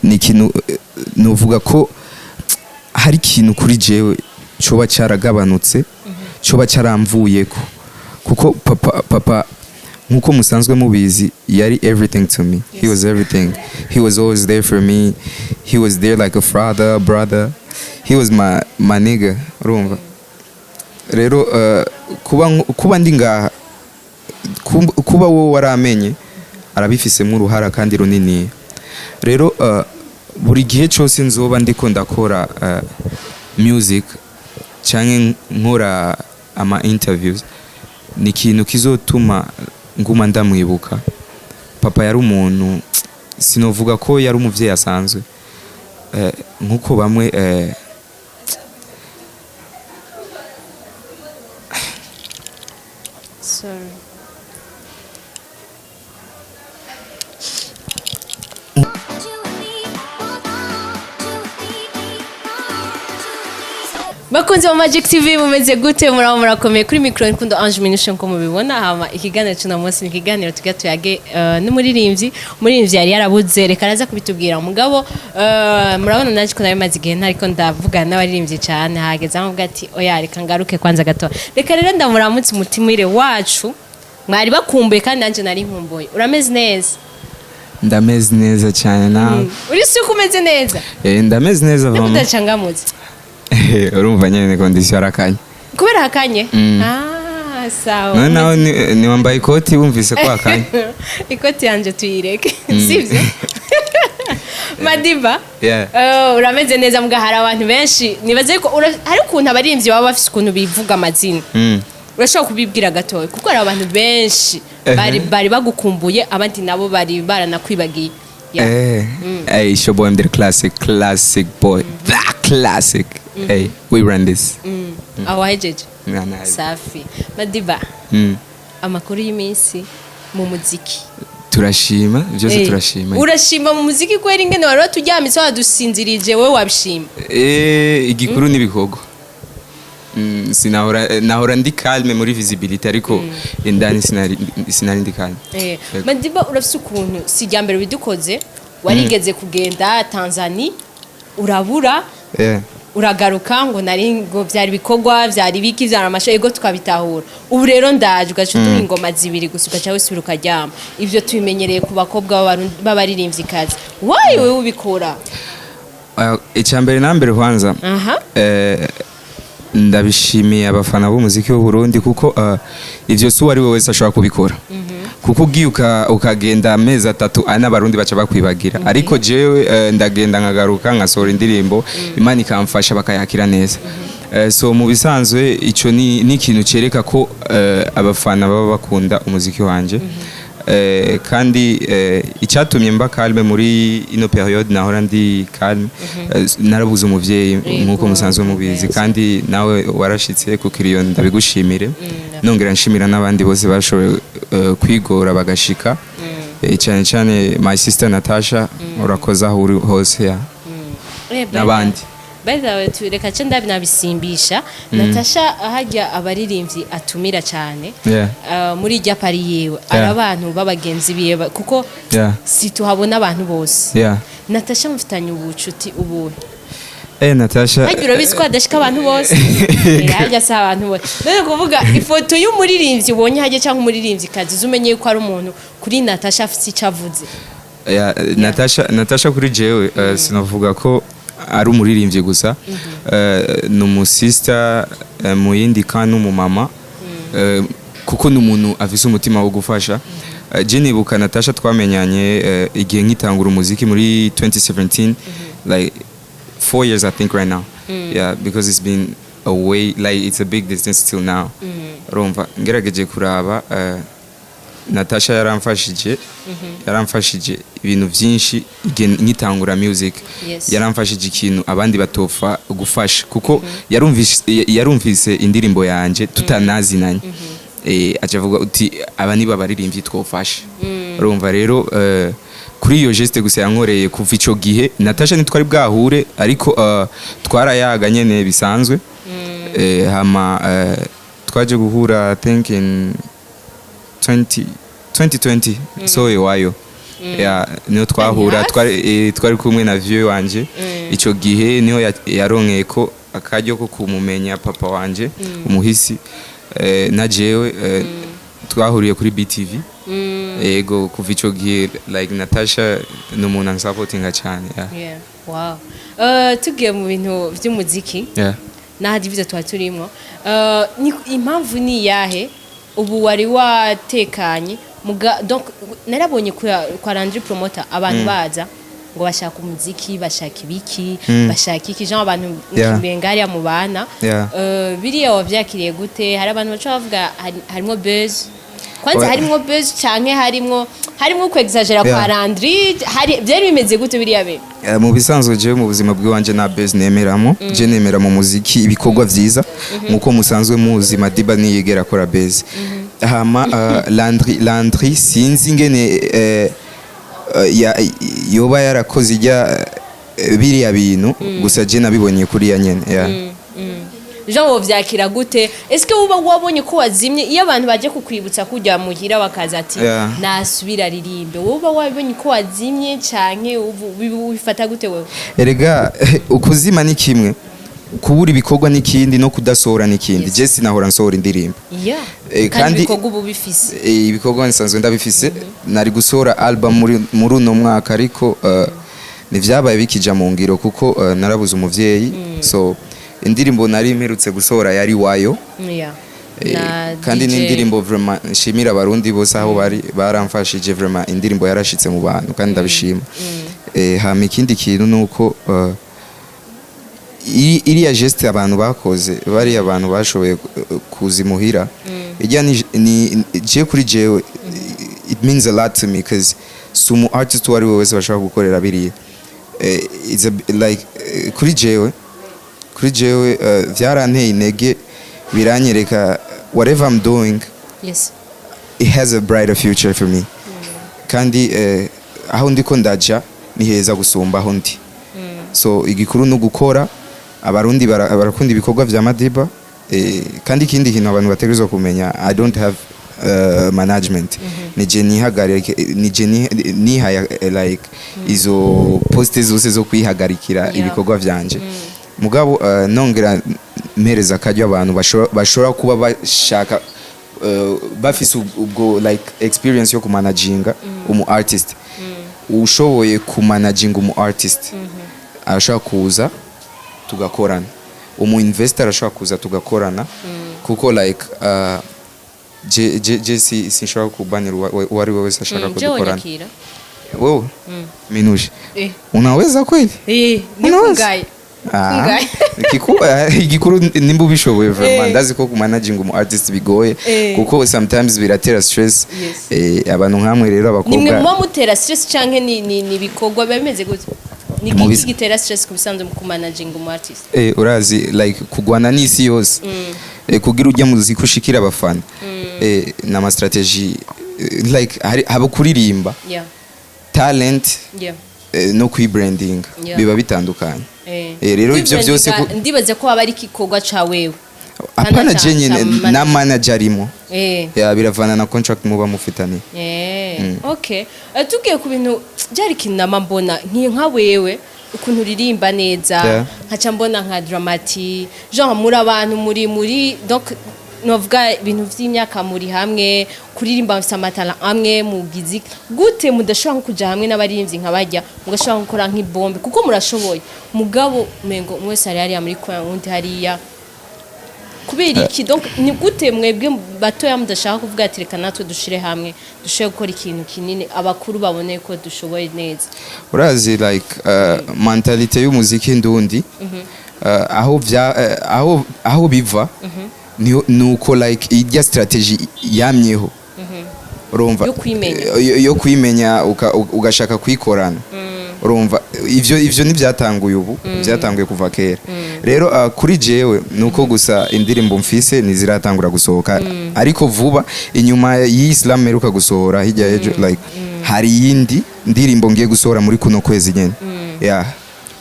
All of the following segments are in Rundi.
Ni ikintu, novuga ko hari ikintu kuri jewe coba caragabanutse, coba caramvuyeko, kuko papa nkuko musanzwe mubizi yari everything to me. He was everything. He was always there for me. He was there like a father, brother. He was my nigga. Urumva rero, kuba ndi ngaha, kuba wowe waramenye, arabifisemo uruhara kandi runini. Rero buri gihe cyose nzoba ndiko ndakora music canke nkora ama interviews, ni ikintu kizotuma nguma ndamwibuka. Papa yari umuntu, sinovuga ko yari umuvyeyi asanzwe, nkuko bamwe Sorry. Bakunzi ba Magic TV, mumeze gute? Murabo murakomeye? Kuri micro Nkundo Ange Minushe, nko mubibona. Hama ikiganiro cy'uno munsi ni ikiganiro tujya tuyage n'umuririmbyi. Umuririmbyi yari yarabuze, reka araza kubitubwira. Mugabo murabona naje ko nari maze igihe ntariko ndavugana n'abaririmbyi cyane, hageze aho mvuga ati: "Oya, reka ngaruke kwanza gato." Reka rero ndamuramutse umutimire wacu mwari bakumbuye, kandi nanjye nari nkumbuye. Urameze neza? Ndameze neza cyane, nawe? Uri si uko umeze neza? Ndameze neza Niko vama. Udacangamutse? Urumva nyene condition arakanye. Kubera hakanye? Ah, sawa. None nawe ni wambaye ikoti, wumvise ko akanye. Ikoti yanje tuyireke, sibyo Madiba? Yeah. Urameze neza, mbwa hari abantu benshi nibaze ko hari ukuntu abaririmbyi baba bafise ukuntu bivuga amazina. Urashobora kubibwira gatoya, kuko hari abantu benshi bari bagukumbuye, abandi nabo bari baranakwibagiye. Yeah. Hey, it's your boy, I'm the classic, classic boy. The classic. Hey, we run this. Aho wahejeje? Nah. Safi. Madiba, amakuru y'iminsi mu muziki? Turashima byose. Turashima. Urashima mu muziki kwera ingene wari waturyametse, wadusinzirije, wowe wabishima? Igikuru n'ibikorwa. Sinahora nahora ndi calme muri visibility, ariko indani sinari ndi calme. Yego. Madiba, urafise ukuntu si irya mbere bidukoze, warigeze kugenda Tanzania urabura, uragaruka ngo nari ngo byari ibikorwa, byari biki, byari amasho, ego tukabitahura. Ubu rero ndaje ugaca uduha ingoma zibiri gusa, ugaca wisubira ukaryama. Ibyo tubimenyereye ku bakobwa b'abaririmvyikazi. Wayi wewe ubikora? Icya mbere na mbere kwanza, ndabishimiye abafana b'umuziki w'u Burundi, kuko ivyo si uwari we wese ashobora kubikora, kuko ugiye ukagenda amezi 3, 4, abarundi baca bakwibagira. Ariko jewe ndagenda nkagaruka nkasohora indirimbo, Imana ikamfasha bakayakira neza. So mu bisanzwe ico ni ikintu cereka ko abafana baba bakunda umuziki wanje. Kandi icyatumye mba calme muri ino période, nahora ndi calme, narabuze umuvyeyi nk'uko musanzwe mubizi, kandi nawe warashitse ku kiriyo, ndabigushimire. Nongera nshimira n'abandi bose bashoboye kwigora bagashika, cyane cyane my sister Natasha, urakoze aho uri hose ya n'abandi. By the way, reka ce ndabinabisimbisha. Natasha hajya abaririmbyi atumira cyane muri irya pari yiwe, ari abantu b'abagenzi biwe kuko si tuhabona abantu bose. Natasha mufitanye ubucuti ubuhe? Natasha. Hajya urabizi ko hadashika abantu bose. Hajya si abantu bose. None kuvuga ifoto y'umuririmbyi ubonye hajya cyangwa umuririmbyikazi, uzi umenye yuko ari umuntu kuri Natasha afite icyo avuze. Yeah, Natasha kuri jewe, sinavuga ko ari umuririmbyi gusa, ni umusista, mu yindi ka n'umumama, kuko ni umuntu afise umutima wo gufasha. Je nibuka Natasha twamenyanye igihe nkitangura umuziki muri 2017, like 4 years I think right now, yeah, because it's been a way, like it's a big distance till now. Urumva ngerageje kuraba, Natasha yaramfashije ibintu byinshi igihe nkitangura music. Yaramfashije ikintu abandi batofa gufasha, kuko yarumvise indirimbo yanje tutanazinanye, aca avuga uti: "Aba niba abaririmbyi twofasha." Urumva rero, kuri iyo geste gusa yankoreye, kuva ico gihe Natasha ntitwari bwahure, ariko twarayaga nyene bisanzwe. Hama twaje guhura I think in 2020, so iwayo. Yeah, niho twahura. Hafi. Twari kumwe na vieux wanje. Ico gihe niho yaronkeye ko akaryo ko kumumenya papa wanje umuhisi, na jewe twahuriye kuri BTV. Yego, kuva ico gihe like Natasha ni umuntu ansapotinga cyane, yeah. Yeah. Wow. Tugiye mu bintu by'umuziki, naho ivyo twari turimo, impamvu ni iyahe ubu wari watekanye muga? Donc narabonye kwa Landry Promoter abantu baza ngo bashaka umuziki, bashaka ibiki, bashaka iki, genre abantu mukibenga hariya mu bana. Biriya wavyakiriye gute? Hari abantu baca bavuga harimwo buzz kwanza, harimwo buzz canke harimwo kwexagera kwa Landry? Hari byari bimeze gute biriya bintu? Mu bisanzwe jewe mu buzima bw'iwanje nta buzz nemeramo. Je nemera mu muziki ibikorwa vyiza. Nkuko musanzwe muzi, Madiba niyigera akora buzz. Hama Landry sinzi ingene yoba yarakoze ijya biriya bintu, gusa je nabibonye kuriya nyene, yeah. Jean, wovyakira gute? Est-ce que uba wabonye ko wazimye iyo abantu baje kukwibutsa kujya muhira bakaza ati nasubira ririmbe? Wowe uba wabonye ko wazimye canke ubifata gute wewe? Erega ukuzima ni kimwe, kubura ibikorwa n'ikindi, no kudasohora n'ikindi. Je sinahora nsohora indirimbo. Kandi ibikorwa ubu bifise. Ibikorwa nsanzwe ndabifise. Nari gusohora album muri uno mwaka, ariko ntivyabaye bikija mu ngiro kuko narabuze umuvyeyi. So indirimbo nari mperutse gusohora yari wayo. Na Kandi DJ. n'indirimbo vraiment nshimira Abarundi bose aho bari, baramfashije vraiment. Indirimbo yarashitse mu bantu kandi ndabishima. Hama ikindi kintu nuko iriya geste abantu bakoze, bariya abantu bashoboye kuza imuhira ijya ni je kuri jewe it means a lot to me, cause si umu artist uwo ari we wese bashobora gukorera biriya. It's a, like kuri jewe vyaranteye intege, biranyereka whatever I'm doing, it has a brighter future for me. Kandi aho ndiko ndaja ni heza gusumba aho ndi. So igikuru ni ugukora. Abarundi barakunda ibikorwa vya Madiba. Kandi ikindi kintu abantu bategerezwa kumenya, I don't have management. Nije nihagarike, nije nihaya like izo poste zose zo kwihagarikira ibikorwa vyanje. Mugabo nongera mpereza akaryo abantu bashobora kuba bashaka, bafise ubwo like experience yo kumanaginga umu artist. Ushoboye kumanaginga umu artist arashobora kuza tugakorana, umu investor arashobora kuza tugakorana, kuko like je sinshobora kubanira uwo ari we wese ashaka ko Je dukorana. Wonyakira. Wewe Minuje, unaweza kweli? Eh, ni Unaweza? kungaye. Ah, Kungaye. Igikuru nimba ubishoboye vraiment. Ndazi ko kumanaginga umu artist bigoye, kuko sometimes biratera stress. Abantu nkamwe rero Nimwe abakobwa muba mutera stress canke ni ibikorwa biba bimeze gute? Ni Mu iki gitera stress ku bisanzwe mu kumanaginga umu artist? Urazi like kugwana n'isi yose, kugira ujya muziki ushikira abafana, n'ama strategy, like hari haba kuririmba, talent, no kwibranding, biba bitandukanye. Rero ivyo byose Ndibaza ko haba ari igikorwa ca wewe. Apana, je nyene ca na manager arimo. Ya, biravana na contract muba mufitanye. Okay. Tugiye ku bintu byari ikintu mbona nka wewe ukuntu uririmba neza, nkaca mbona nka Dramati, genre muri abantu muri donc novuga ibintu vy'imyaka muri hamwe kuririmba, mufise amatara amwe mugizi gute mudashobora nko kuja hamwe n'abaririmbyi nka barya, mugashobora gukora nk'ibombe, kuko murashoboye? Mugabo umengo umwe wese ari hariya muri coin, uwundi hariya. Kubera iki? Donc ni gute mwebwe batoya mudashaka kuvuga ati reka natwe dushire hamwe, dushobore gukora ikintu kinini, abakuru babone ko dushoboye neza? Urazi like mentalité y'umuziki ndundi, aho vya aho biva nuko like ijya strategy yamyeho, urumva? Yo kwimenya. Yo kwimenya, ugashaka kwikorana, urumva? Ivyo ntibyatanguye ubu, byatanguye kuva kera. Rero kuri jewe nuko gusa indirimbo mfise ntiziratangura gusohoka, ariko vuba inyuma y'Islam mperuka gusohora hirya y'ejo, like hari iyindi ndirimbo ngiye gusohora muri kuno kwezi nyene, yeah,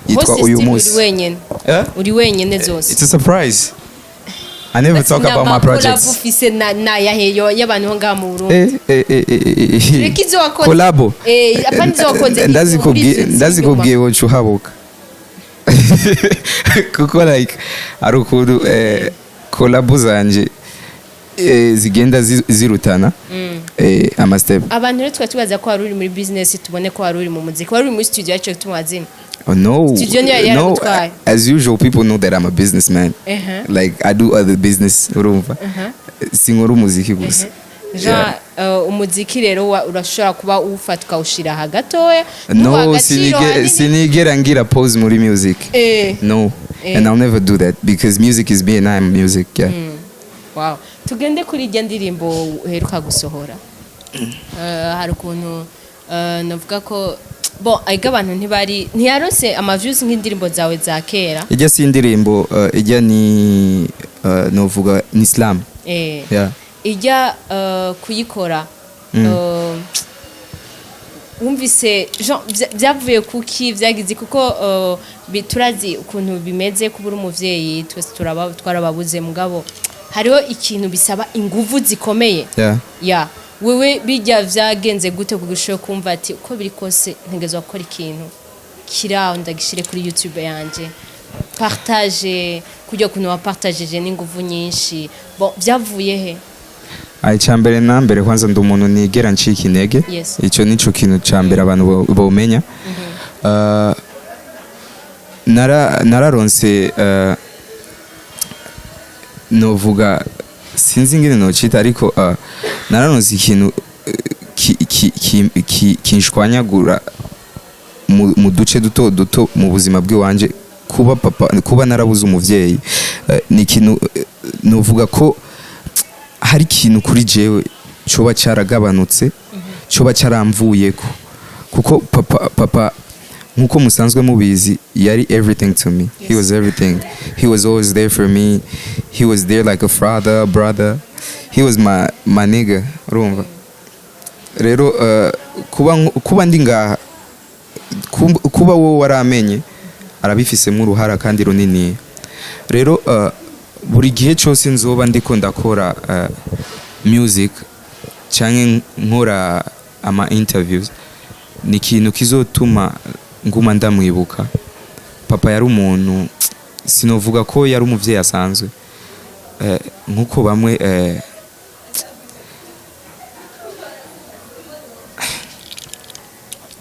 yitwa Hose uyu still munsi. Uri wenyene? Eh? Uri wenyene zose? It's a surprise. I never talk about my projects. Ufise na yaheyo y'abantu ho ngaha mu Burundi? Eh. Reka izo wakoze. Collabo. Eh, apana izo wakoze, Ndazikubwiye. izo uri Ndazikubwiye woca uhabuka, kuko like ari ukuntu collabo zanje zigenda zirutana ama step. Abantu rero twari tubaza ko wari uri muri business, tubone ko wari uri mu muziki, wari uri muri studio yacu tumwazina. Oh, no. Studio niyo yari No, yaragutwaye. as usual, people know that I'm a businessman. Like, I do other business, urumva, sinkora umuziki gusa. Jean, umuziki rero urashobora kuba uwufata ukawushira aha gatoya, ntuha No. agaciro hanini. Sinigera ngira pause muri music. No. And I'll never do that because music is me and I'm music, yeah. Wow. Tugende kuri irya ndirimbo uheruka gusohora. Hari ukuntu navuga ko bon, aiga abantu ntibari ntiyaronse ama views nk'indirimbo zawe za kera. Ijya si indirimbo, ijya ni novuga ni slam. Yeah. Ijya kuyikora, wumvise Jean, byavuye kuki byagize kuko turazi ukuntu bimeze kubura umuvyeyi, twese turaba twarababuze, mugabo hariho ikintu bisaba inguvu zikomeye. Ya wewe bijya vyagenze gute kugira ushobore kumva ati uko biri kose ntegerezwa gukora ikintu kiri aho, ndagishire kuri YouTube yanje, partage kujya kuntu wapartageje n'inguvu nyinshi? Bon, byavuye he? Icya mbere na mbere, kwanza ndi umuntu nigera ncika intege. Icyo nico kintu cya mbere abantu bomenya. Nararonse novuga sinzi ingene nocita, ariko nararonse ikintu kinshwanyagura mu duce duto duto mu buzima bw'iwanje. Kuba papa, kuba narabuze umuvyeyi, ni ikintu novuga ko hari ikintu kuri jewe coba caragabanutse, coba caramvuyeko, kuko papa nkuko musanzwe mubizi yari everything to me. He was everything. He was always there for me. He was there like a father, brother. He was my nigga, urumva. Rero kuba ndi ngaha, kuba wowe waramenye, arabifisemo uruhara kandi runini. Rero buri gihe cyose nzoba ndiko ndakora music canke nkora ama interviews, ni ikintu kizotuma nguma ndamwibuka. Papa yari umuntu, sinovuga ko yari umuvyeyi asanzwe, nkuko bamwe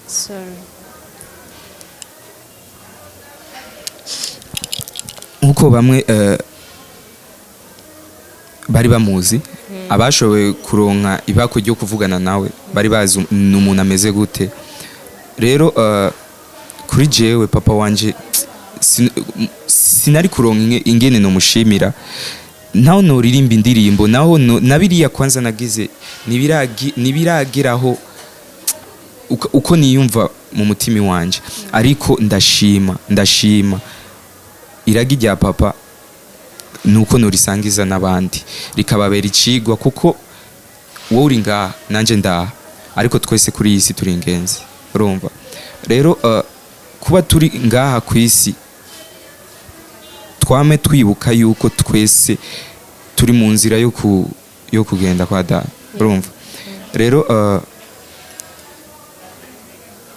Sorry. Nkuko bamwe bari bamuzi, abashoboye kuronka ibako ryo kuvugana nawe bari bazi ni umuntu ameze gute. Rero kuri jewe papa wanje sinari kuronka ingene nomushimira, naho noririmba indirimbo, naho na biriya kwanza nagize ntibirageraho uko niyumva mu mutima wanje, ariko ndashima, ndashima iragi rya papa nuko norisangiza n'abandi rikababera icigwa, kuko wowe uri ngaha, nanje ndaha, ariko twese kuri iyi si turi ingenzi, urumva. Rero kuba turi ngaha ku isi, twame twibuka yuko twese turi mu nzira yo kugenda kwa data, urumva. Rero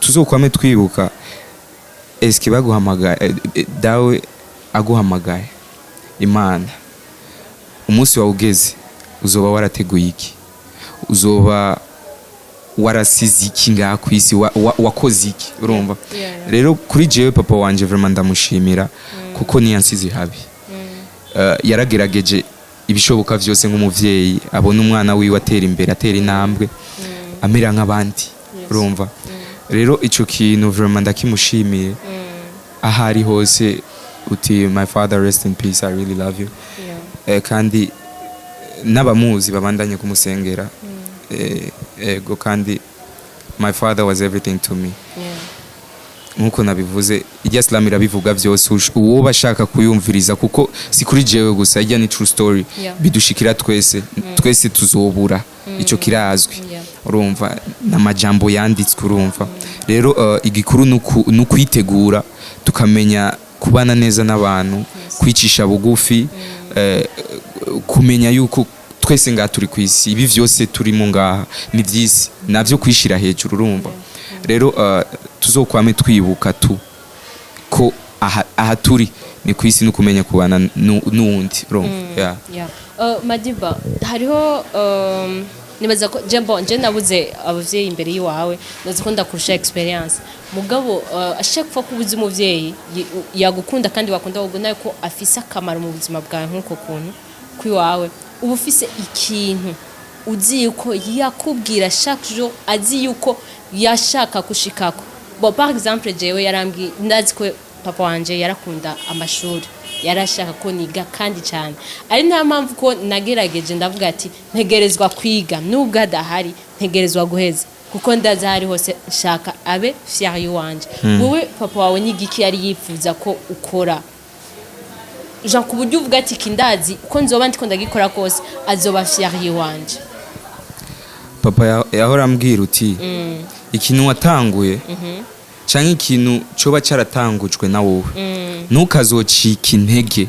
tuzokwame twibuka eske baguhamagaye, dawe aguhamagaye, Imana, umunsi wawe ugeze, uzoba warateguye iki? Uzoba warasize iki ngaha ku isi? Wakoze iki? Urumva. Rero kuri jewe papa wanje vraiment ndamushimira, kuko niyansize habi. Yaragerageje ibishoboka vyose nk'umuvyeyi abona umwana wiwe atera imbere, atera intambwe, amera nk'abandi, urumva. Rero ico kintu vraiment ndakimushimiye aho ari hose, uti "My father, rest in peace, I really love you." Kandi n'abamuzi babandanye kumusengera. Ego, kandi my father was everything to me. Nkuko nabivuze, irya slam irabivuga byose, uwo bashaka kuyumviriza, kuko si kuri jewe gusa, ijya ni true story. Bidushikira twese, twese tuzobura, ico kirazwi. Urumva n'amajambo yanditswe, urumva. Rero igikuru ni ukwitegura, tukamenya kubana neza n'abantu, kwicisha bugufi. Kumenya yuko twese ngaha turi ku isi, ibi vyose turimo ngaha ni vyisi navyo kwishira hejuru. Urumva rero, tuzokwame twibuka tu ko aha turi ni ku isi, no kumenya kubana n'uwundi, urumva, yeah. Yeah. Madiba, hariho nibaza ko je, bon, je nabuze abavyeyi imbere yiwawe, ndazi ko ndakurusha experience, mugabo ashaka kuva kubuza umuvyeyi yagukunda kandi wakunda, ubona ko afise akamaro mu buzima bwawe nk'uko kuntu kwiwawe uba ufise ikintu uzi yuko yakubwira chaque jour, azi yuko yashaka gushikako. Bon, par exemple, jewe yarambwiye, ndazi ko papa wanje yarakunda amashuri, yarashaka ko niga kandi cyane, ari nta mpamvu ko nagerageje, ndavuga ati ntegerezwa kwiga nubwo adahari, ntegerezwa guheza kuko ndazi aho ari hose nshaka abe fier y'uwanje. Wowe papa wawe ni igiki yari yifuza ko ukora, Jean, ku buryo uvuga ati iki ndazi uko nzoba ndiko ndagikora kose azoba fier y'uwanje? Papa yahora ambwira uti ikintu watanguye canke ikintu coba caratangujwe na wowe, ntukazocika intege.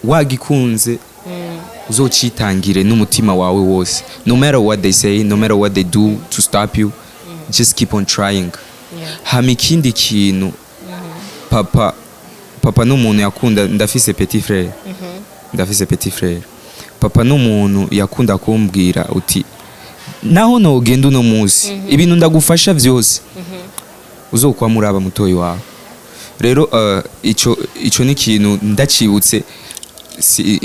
Wagikunze, uzocitangire n'umutima wawe wose. No matter what they say, no matter what they do to stop you, just keep on trying. Hama ikindi kintu, papa n'umuntu yakunda, ndafise petit frère, ndafise petit frère. Papa n'umuntu yakunda kumbwira uti naho nogenda uno munsi, ibintu ndagufasha vyose uzokwa muraba mutoyi wawe. Rero ico ni ikintu ndacibutse si,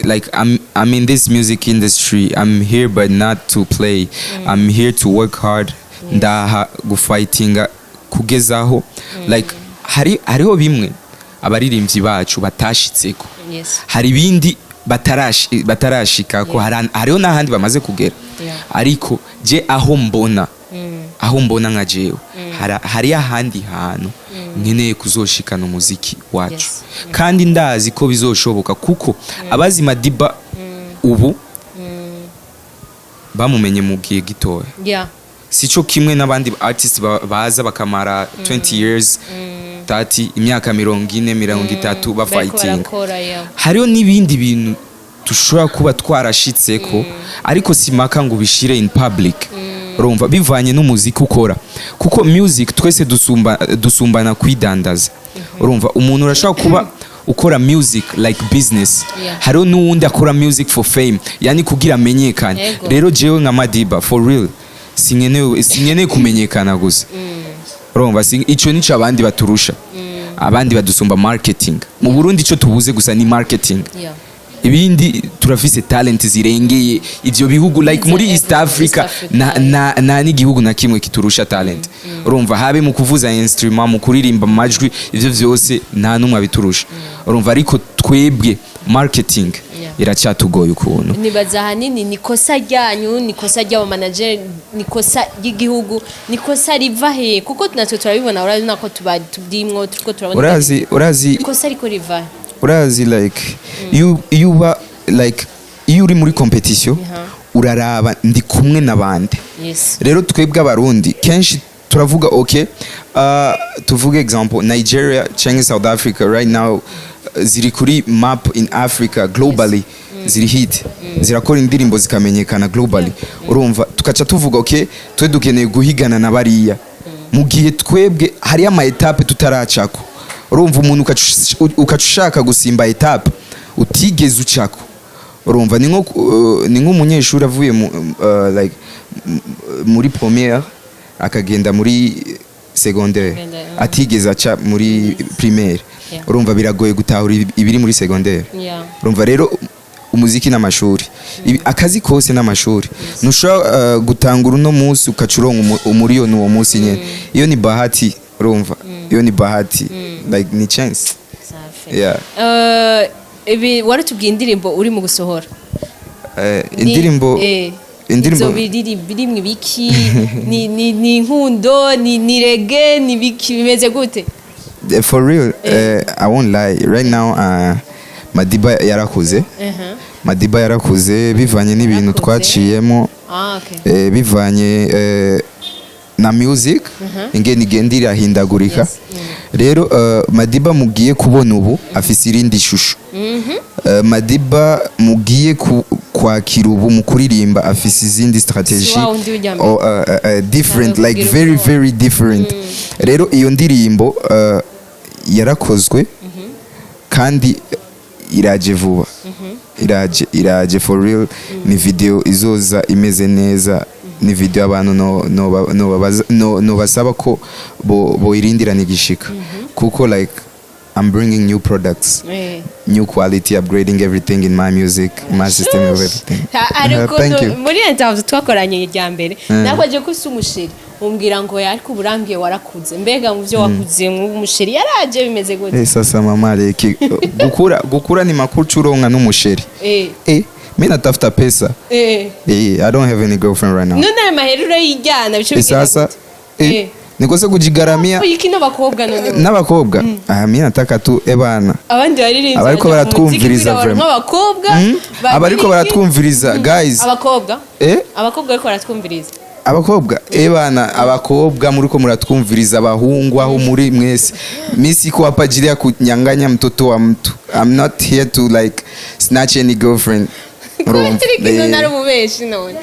like I'm in this music industry, I'm here but not to play, I'm here to work hard. Ndaha gufightinga kugezaho like hariho bimwe abaririmbyi bacu batashitseko, hari ibindi batarashikako, hariho n'ahandi bamaze kugera, ariko je aho mbona nka jewe hari ahandi hantu nkeneye kuzoshikana umuziki wacu. Kandi ndazi ko bizoshoboka kuko abazi Madiba ubu bamumenye mu gihe gitoya, sico kimwe n'abandi artist baza bakamara 20 years, 30, imyaka 40, 30 Bariko bafighting. barakora, yeah. Hariho n'ibindi bintu dushobora kuba twarashitseko, ariko simaka ngo ubishire in public, urumva, bivanye n'umuziki ukora, kuko music twese dusumbana kwidandaza. Urumva, umuntu urashobora kuba ukora music like business, hariho n'uwundi akora music for fame, yani kugira amenyekane. Rero jewe nka Madiba, for real, sinkeneye kumenyekana gusa, urumva, ico nico abandi baturusha. Abandi badusumba marketing. Mu Burundi ico tubuze gusa ni marketing. Ibindi turafise talent zirengeye ivyo bihugu, like muri East Africa, East Africa, na n'igihugu na kimwe kiturusha talent, urumva, habe mu kuvuza instrument, mu kuririmba amajwi, ivyo vyose nta numwe abiturusha, urumva, ariko twebwe marketing iracyatugoye ukuntu. Nibaza ahanini ni kosa ryanyu, ni kosa ry'abamanager, ni kosa ry'igihugu, ni kosa riva he? Kuko natwe turabibona, urabona ko tuba tubyimwo, turiko turabona. Urazi Ikosa ariko riva he? Urazi, like iyo uba like iyo uri muri competition, uraraba ndi kumwe n'abandi. Rero twebwe Abarundi kenshi turavuga okay, tuvuge example Nigeria cyangwa South Africa right now, ziri kuri map in Africa globally, ziri hit, zirakora indirimbo zikamenyekana globally, urumva, tukaca tuvuga okay, twe dukeneye guhigana na bariya, mu gihe twebwe hariyo ama étapes tutaracako. Urumva, umuntu ukaca ushaka gusimba étape utigeze ucako. Urumva, ni nk'umunyeshuri avuye mu, like muri première akagenda muri secondaire, Secondaire, atigeze aca muri primaire. Urumva, biragoye gutahura ibiri muri secondaire. Urumva rero, umuziki n'amashuri, akazi kose n'amashuri, ntushobora gutangura uno munsi ukaca uronka umuriyoni uwo munsi nyene. Iyo ni bahati, urumva, iyo ni bahati, like ni chance. Safi. Yeah. Ibi waratubwiye indirimbo uri mu gusohora. Indirimbo indirimbo Izo birimwo ibiki? Ni inkundo, ni reggae, ni biki, bimeze gute? For real, I won't lie, right now Madiba yarakuze. Madiba yarakuze bivanye n'ibintu Yarakuze. twaciyemo, Ah, okay. bivanye na music ingene igenda irahindagurika. Yes. Rero Madiba mugiye kubona ubu afise irindi shusho. Madiba mugiye kwakira ubu mu kuririmba afise izindi strategy Si wa wundi w'ijya mbere. or, different, like kugira very ubwoba. very different. Rero iyo ndirimbo yarakozwe kandi iraje vuba, iraje, iraje for real. Ni video izoza imeze neza, ni video abantu no basaba ko bo boyirindirana igishika, kuko like I'm bringing new products, new quality, upgrading everything in my music, my system of everything. Hari Thank ukuntu you. muri interview twakoranye irya mbere nakwaje ko usa umuchéri, umbwira ngo ariko uburambwiye warakuze. Mbega mu byo wakuze nk'ubu umuchéri yaraje, bimeze gute? Sasa mama, reki gukura, gukura ni makuru uronka n'umuchéri. Mi natafuta pesa. I don't have any girlfriend right now. None ayo mahera urayijyana bice bigenda Sasa gute? Nikose kujigaramia. Oya, iki n'abakobwa none? N'abakobwa, ah, mi nataka tu ebana. Abandi baririmbyi Abariko baja mu muziki baratwumviriza kugira vraiment. baronke abakobwa. Abariko Bagira iki? baratwumviriza, guys. Abakobwa, abakobwa bariko baratwumviriza. Abakobwa, ebana, abakobwa muriko muratwumviriza, abahungu aho muri mwese, mi siko hapa ajili ya kunyang'anya mtoto wa mtu. I'm not here to like snatch any girlfriend. Urumva? Kubera iki none? Ari umubeshi none?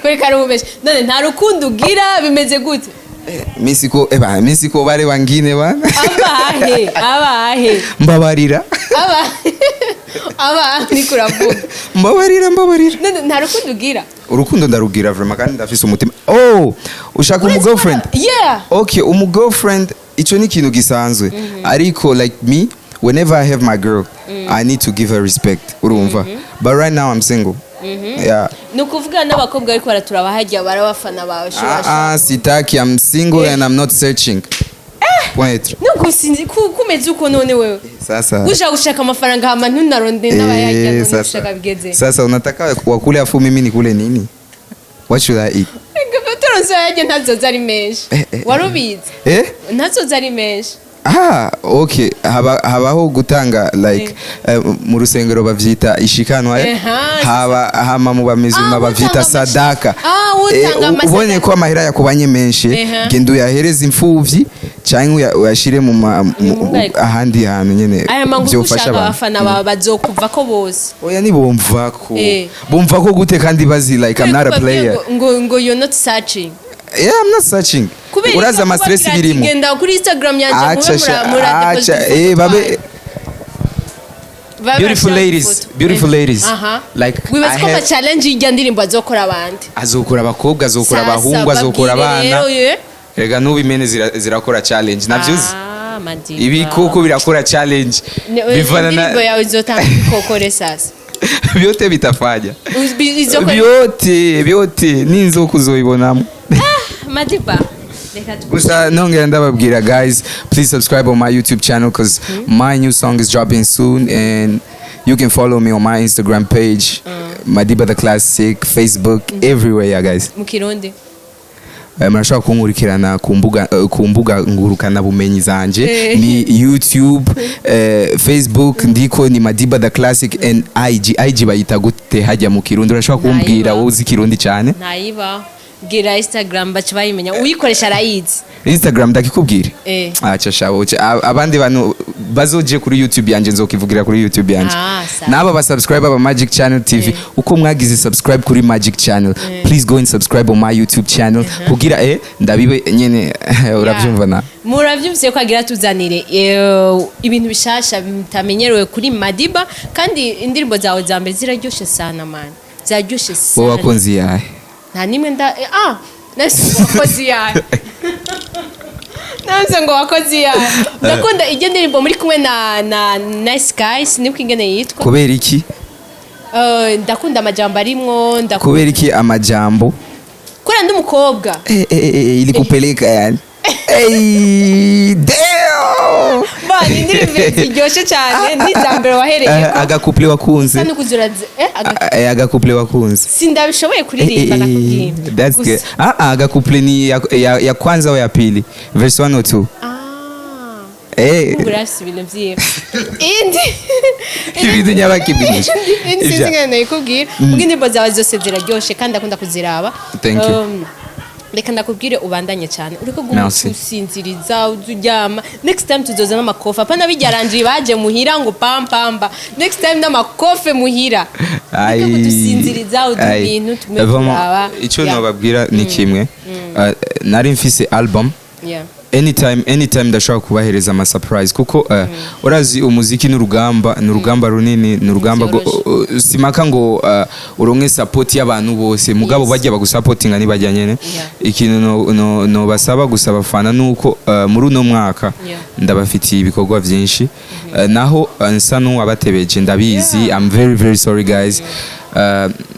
Kuri ko ari umubeshi none, nta rukundo ugira, bimeze gute? Mi siko eba, mi siko wale wengine bana. Abahe, abahe? Mbabarira. Aba aba niko uravuga. Mbabarira, mbabarira. None nta rukundo ugira? Urukundo ndarugira vraiment, kandi ndafise umutima. Oh, ushaka umu girlfriend? Yeah. Okay, umu girlfriend ico ni ikintu gisanzwe, ariko like me, whenever I have my girl, I need to give her respect, urumva? But right now I'm single, yeah. Ni ukuvuga n'abakobwa ariko baraturaba hajya barabafana bawe. Ah, ah, sitaki. I'm single and I'm not searching, point. Nuko sinzi kumeze uko none wewe Sasa ushaka gushaka amafaranga hama ntunaronde n'abayarya. None sasa, ushaka bigeze? Sasa unataka wakule afu mimi nikule nini? What should I eat? Turonse ayarya ntazoza ari menshi. Wari ubizi? Eh? Ntazoza ari menshi. Ah, okay, habaho gutanga like mu rusengero bavyita ishikanwa, eh? Haba hama mu bamizuma Ah, bavyita utanga sadaka. Ah, utanga Ubonye amasadaka. ko amahera yakubanye menshi, genda uyahereze imfuvyi canke uyashire ahandi hantu nyene Aya mangu vyofasha ushaka abantu. Abafana bawe bazokuva ko bose. Oya, nibumva ko bumva ko gute kandi bazi like I'm not a player? Ngo you're not searching. Yeah, I'm not searching. Kubera Uraza iki? ama stress Kubabwira ati, birimo. Genda kuri Instagram yanjye Acha mube sha, mura acha, babe. Beautiful ladies, beautiful ladies. Like Wibaza I ko ama have challenge y'ijya ndirimbo azokora abandi? Azokora abakobwa, azokora Sasa, abahungu, azokora babwire abana. rero, ye. Rega n'ubu impene zirakora challenge, navyuzi. Ah, Madiba. Ibikoko birakora challenge. Bivana Indirimbo na yawe izotanga ibikokore sasa. Vyote bitafanya. Izokora Vyote, vyote, n'inzoka uzoyibonamo. Madiba, reka Gusa nongera ndababwira, guys, please subscribe on my YouTube channel because my new song is dropping soon, and you can follow me on my Instagram page, Madiba the Classic, Facebook, everywhere, yeah, guys. Mu Kirundi? Murashobora kunkurikirana ku mbuga ngurukana bumenyi zanje. Ni YouTube, Facebook ndiko ni Madiba the Classic, and IG. IG bayita gute hajya mu Kirundi? Urashobora kumbwira? Ntayiba. Wowe uzi Kirundi cyane. Ntayiba, bwira Instagram baca bayimenya, uyikoresha arayizi. Instagram ndakikubwira. Eh. Acha shabo, abandi bantu bazoje kuri YouTube yanje, nzokivugira kuri YouTube yanje. Ah, sawa. N'aba ba subscribe aba Magic Channel TV, uko mwagize subscribe kuri Magic Channel, please go and subscribe on my YouTube channel kugira ndabibe nyene, uravyumva na. Muravyumvise ko agira tuzanire ibintu bishasha bitamenyerewe kuri Madiba, kandi indirimbo zawe za mbere ziraryoshe sana man, ziraryoshe Wowe sana. wakunzi yahe? Nta nimwe nda ah, nase ngo wakoze iyahe, nase ngo wakoze iyahe. Ndakunda ijya ndirimbo muri kumwe na Nice Guys, nibwo ingene yitwa. Kubera iki? Ndakunda amajambo arimwo, ndakunda Kubera iki amajambo? Kubera ndi umukobwa. Ilikupeleka yani. Hey, damn! Bana, indirimbo ziryoshe cyane ni iza mbere wahereye ko. Agacouplet wakunze? Kandi kuzura Agacouplet wakunze? Sindabishoboye kuririmba, nakubwiye. That's good. Ah, ah, agacouplet ni ya kwanza au ya pili? Verse 1 or 2? Ah. Eh, Urafise ibintu vyiwe indi Ibintu nyabakibinisha. Indi sinzi ingene nayikubwira ubwo indirimbo zawe zose ziraryoshe kandi akunda kuziraba. Thank you. Reka ndakubwire, ubandanye cyane, uriko guma Merci. usinziriza, uryama. Next time tuzoza n'amakofe, apana bijyarangiye baje muhira ngo pampamba. Next time n'amakofe muhira. Ai, uriko kudusinziriza, udu ai. bintu tume Vraiment, turaba. icyo nobabwira ni kimwe. Nari mfise album. Anytime, anytime ndashobora kubahereza ama surprise, kuko urazi umuziki n'urugamba, ni urugamba runini, ni urugamba simaka ngo uronke support y'abantu bose, mugabo bajya bagusapotinga nibajya nyene. Ikintu no basaba gusa abafana nuko muri uno mwaka ndabafitiye ibikorwa byinshi. Naho nsa n'uwabatebeje, ndabizi. I'm very very sorry, guys.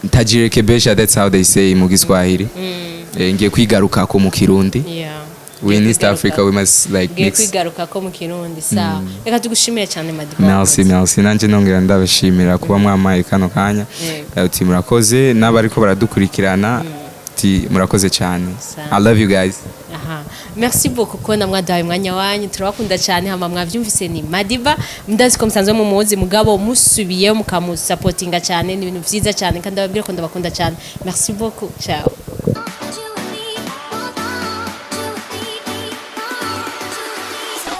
Tajirekebesha, that's how they say mu Giswahili. Ngiye kwigarukako mu Kirundi. We in East Africa, we must like Ngiye mix. kwigaruka ko mu Kirundi. Sawa, reka tugushimire cyane, Madiba. Merci, merci. Nanjye nongera ndabashimira kuba mwamaye kano kanya. Yego. Uti murakoze, n'abariko baradukurikirana, uti murakoze cyane. Sawa. I love you guys. Aha. Merci beaucoup kubona mwaduhaye umwanya wanyu, turabakunda cyane. Hama mwavyumvise, ni Madiba. Ndazi ko musanzwe mumuzi, mugabo musubiye mukamusapotinga cyane, ni ibintu vyiza cyane, kandi ababwira ko ndabakunda cyane. Merci beaucoup, ciao.